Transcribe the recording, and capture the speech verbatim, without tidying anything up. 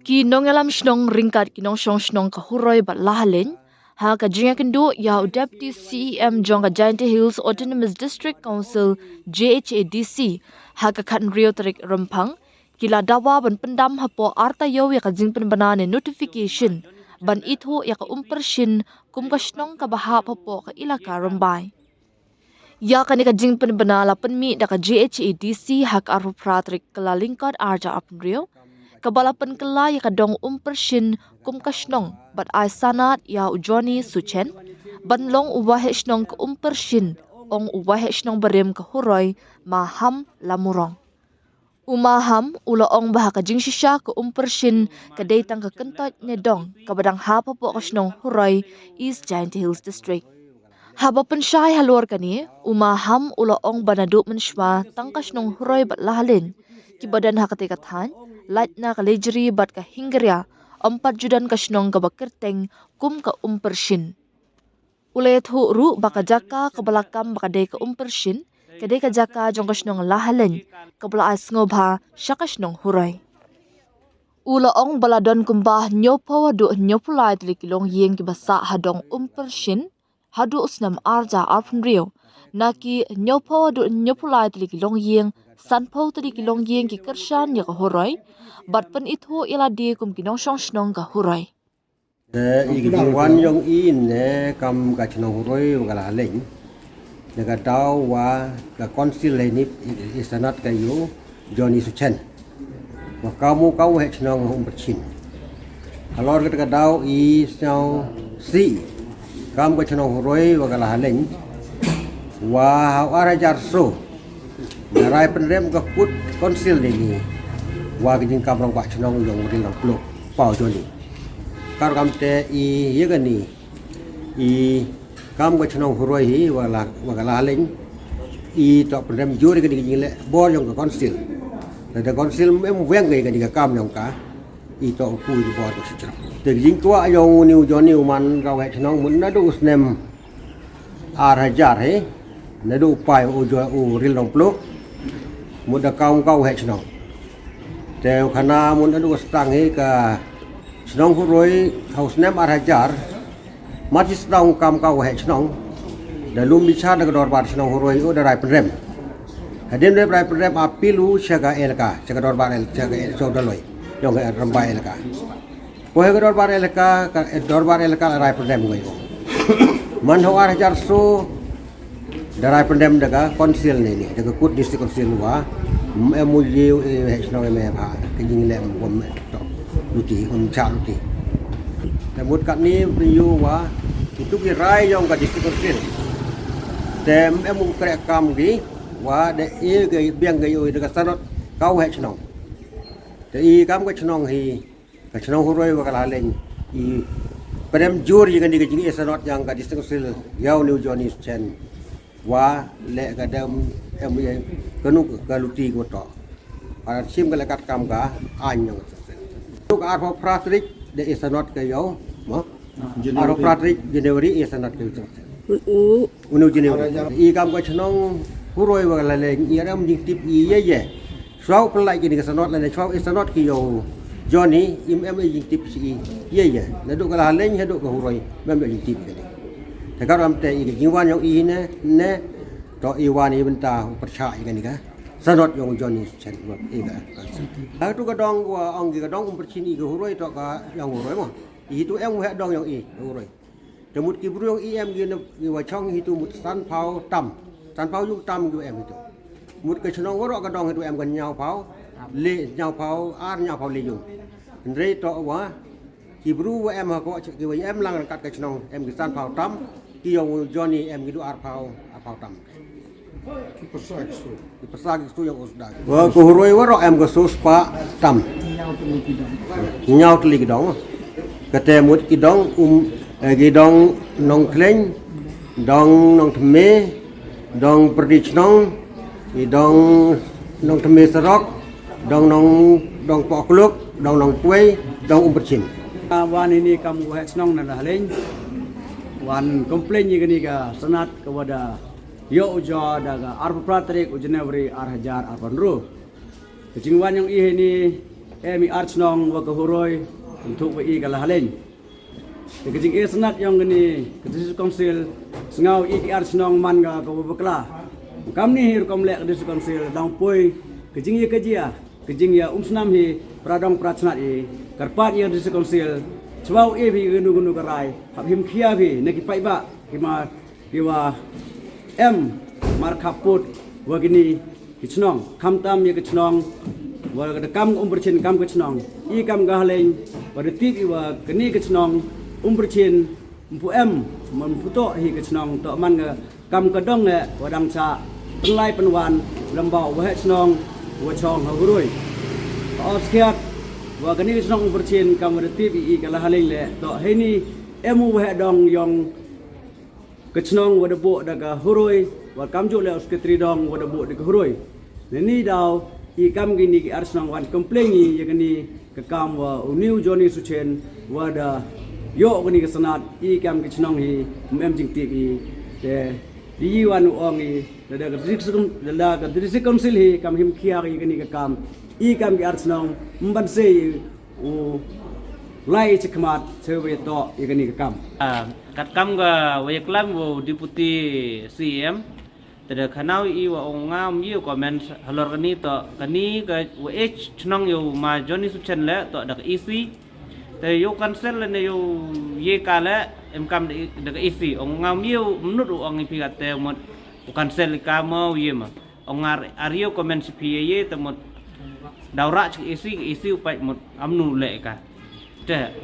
Ki nongyalam shnong ryngkat ki nongshong shnong ka Huroi bad Lahaleiñ, ha ka jingïakynduh ïa u Deputy C E M jong ka Jaintia Hills Autonomous District Council, J H A D C, ha ka khatynriew tarik Rymphang, ki la dawa ban pyndam hapoh ar taïew ïa ka jingpynbna ne notification ban ithuh ïa ka Umpyrshin kum ka shnong kaba hap hapoh ka Elaka Rymbai. Ïa kane ka jingpynbna la pynmih da ka J H A D C ha ka arphew phra tarik Kyllalyngkot arhajar arphew hynriew, kaba la pynkylla ïa ka dong Umpyrshin kum ka shnong bad ai sanad ïa u Johnny Suchen ban long u waheh shnong ka Umpyrshin, ong u waheh shnong barim ka Huroi, Ma Ham Lamurong. U Ma Ham u la ong ba ha ka jingshisha ka Umpyrshin ka dei tang ka kyntoit ne dong kaba dang hap hapoh ka shnong Huroi, East Jaintia Hills District. Haba pynshai halor kane, u Ma Ham u la ong ba naduh mynshwa tang ka shnong Huroi bad Lahaleiñ kiba don ha katei ka thaiñ, lait na ka Lejri bad ka Hingaria, ym pat ju don ka shnong kaba kyrteng kum ka Umpyrshin. U la ïathuh ruh ba ka jaka kaba la kam ba ka dei ka Umpyrshin ka dei ka jaka jong ka shnong Lahaleiñ kaba la ai sngewbha sha ka shnong Huroi. U la ong ba la don kumba hynñiewphew haduh hynñiewphew lai tylli ki longïing kiba sah ha dong Umpyrshin haduh u snem arhajar arphew hynriew. Na ki hynñiewphew haduh hynñiewphew lai tylli ki longïing, sanphew tylli ki longïing ki kyrshan ïa ka Huroi bad pynithuh ïa lade kum ki nongshong shnong ka Huroi. Te i ka jingwan yong i ne kam ka chnong Huroi wa ka Lahaleiñ, ne ka daw wa ka council lei nip i, i sanad ka ïa u Johnny Suchen wa kam u ka waheh chnong ha Umpyrshin. Halor kata ka daw i sñiaw si kam ka chnong Huroi wa ka Lahaleiñ, wa ha u arhajar so da rai pynrem ka kut council ne ni wa ka jingkam rangbah chnong yong u Ril Nongpluh, pa u Johnny. Kar kam te i ïa kani i kam ka chnong Huroi hi wa la, wa ka Lahaleiñ, i toh pynrem jur ïa kani ka jingleh bor yong ka council. Lada council em weng ïa kani ka kam yong ka, i toh u ku i bor ka shichrang. Te ka jingkwah yong uni u Johnny u man ka waheh chnong mut naduh u snem arhajar hi, naduh u pai u Jo, u Ril Nongpluh, mut da kam ka waheh chnong. Te u khana mut naduh u stang hi ka chnong Huroi ha u snem arhajar, mar chi sdang kam ka waheh chnong, da lum bichar da ka dorbar chnong Huroi u da rai pynrem. Hadien da rai pynrem appeal u cha ka elaka, cha ka dorbar el, cha ka el, cha u Daloi yong ka Rymbai elaka. Poi ka dorbar elaka, ka, eh, dorbar elaka la rai pynrem ngai u. Man ha u arhajar so da rai pynrem da ka council ne ni, da ka kut district council wa em u ye u, eh, waheh chnong em, eh, bha ka jingleh em wa em toh luti, em chah luti. Te mut katni pynïoh wa itu ki rai yong ka district council. Te em u kreh kam ki wa da e ka biang ka ïa u da ka sanad ka waheh chnong. Te i kam ka chnong hi, ka chnong Huroi wa ka Lahaleiñ, i pynrem jur ïa kani ka jingïasanot yong ka district council ïa uni u Johnny Suchen wa leh ka dem em ïa kanu ka luti ko toh. Para sim ka leh kat kam ka aiñ yong ka district council. Tu ka arphew phra tarik da ïasanot ka ïa u, mo? January. Arphew phra tarik January ïasanot ka ïa u. U Uni u January. I kam ka chnong Huroi wa ka Lahaleiñ i em jingtip i ye ye. Chwa u pynlait kini ka sanot lane chwa u ïasanot ki ïa u Johnny, im em i jingtip chi i ye ye. Naduh ka Lahaleiñ haduh ka Huroi, im em i jingtip kini. Te ka ram te i ka jingwan yong i ne, ne, toh i wan i bynta u pyrchah i kani ka sanot yong u Johnny Suchen wa i ka. Hatu ka dong wa ong ki ka dong Umpyrshin i ka Huroi toh ka yong Huroi mo. I hitu em waheh dong yong i ka Huroi. Te mut ki bru yong i em ki ne, ki wa chong hitu mut sanphaw tam. Sanphaw yung tam ki wa em hitu. Mut ka chnong waroh ka dong hitu em ka hynñiawphaw le, hynñiawphaw ar, hynñiawphaw le yung. Hynrei toh wa ki bru wa em ha ko, ki wa em lang ryngkat ka chnong em ki sanphaw tam, ki yong u Johnny em ki du arphaw, arphaw tam. Ki pyrsa ki su. Ki pyrsa ki su yong u Sdang. Wa ka Huroi waroh em ka su spah tam. Hynñiaw tylli ki dong. Kate mut ki dong, um, eh, ki dong Nongkhleiñ, dong Nongthymme, dong Pyrdi Chnong, ki dong Nongthymme Sarok, dong Nong, dong Pohkluk, dong Nongkwei, dong Umpyrshin. Ah, wan ini kam u waheh chnong na Lahaleiñ. Wan complain ïa kani ka sanad ka wa da ïoh u jia da ka arphew phra tarik u January arhajar arphew hynriew. Ka jingwan yong i hini Em i ar chnong wa ka Huroi, ynthuk wa i ka Lahaleiñ. Te ka jingeh sanat yong kani ka District Council, sngaw i ki ar chnong man ka ka wa bakla. Kamni hi rukom leh ka District Council, dang poi ka jingya ka jia, ka jingya um snam hi, pra dong pra chnat i, kyrpad ya District Council, chwa u e phi ganu ganu ka rai, hap him khia phi, na ki paidbah, ki ma, ki wa em, mar khaput, wa kini ki chnong, khamtam ya ka chnong, wa da kam Umberchin kam ka chnong, i kam ka Lahaleiñ, wa da tip i wa kani ka chnong, Umberchin, mpu em, man mpu toh hi ka chnong, toh man ka kam ka dong eh, wa dang cha, pynlai pynwan, lambau wa heh chnong, wa chong ha Huroi. Ka os khiat, wa kani ka chnong Umberchin, kam wa da tip i i ka Lahaleiñ leh, toh heini, em u wa heh dong yong, ka chnong wa da buh da ka Huroi, wa kamjooh leh u secretary dong wa da buh da ka Huroi. Neini daw, i kam kini ki ar chnong wan complain i ya kani ka kam wa u ni u Johnny Suchen, wa da yoh kani ka sanat, i kam ki chnong hi, ym em jingtip i, te, di i wan u ong i, da da ka District Council, da da ka District Council hi, kam him khia i kani ka kam, i kam ki ar chnong, ym ban sei i, u lai i chakhmat, che wa ya toh, ya kani ka kam. Ah, kat kam ka wa ya klam wa u Deputy C E M, te da khana u i wa ong nga ym ye u comment halor kani toh, kani ka wa e chnong ya u ma Johnny Suchen leh, toh da ka E C. Te yow cancel lane yow ye ka leh, em kam da, da ka E C. Ong nga ym ye u mnut u ong i phi kate mut, u cancel i ka mo u ye ma. Ong nga ar yow comment si phi ye ye te mut. Daw rah chi ka E C, ka E C u pait mut, amnu leh ka. Te.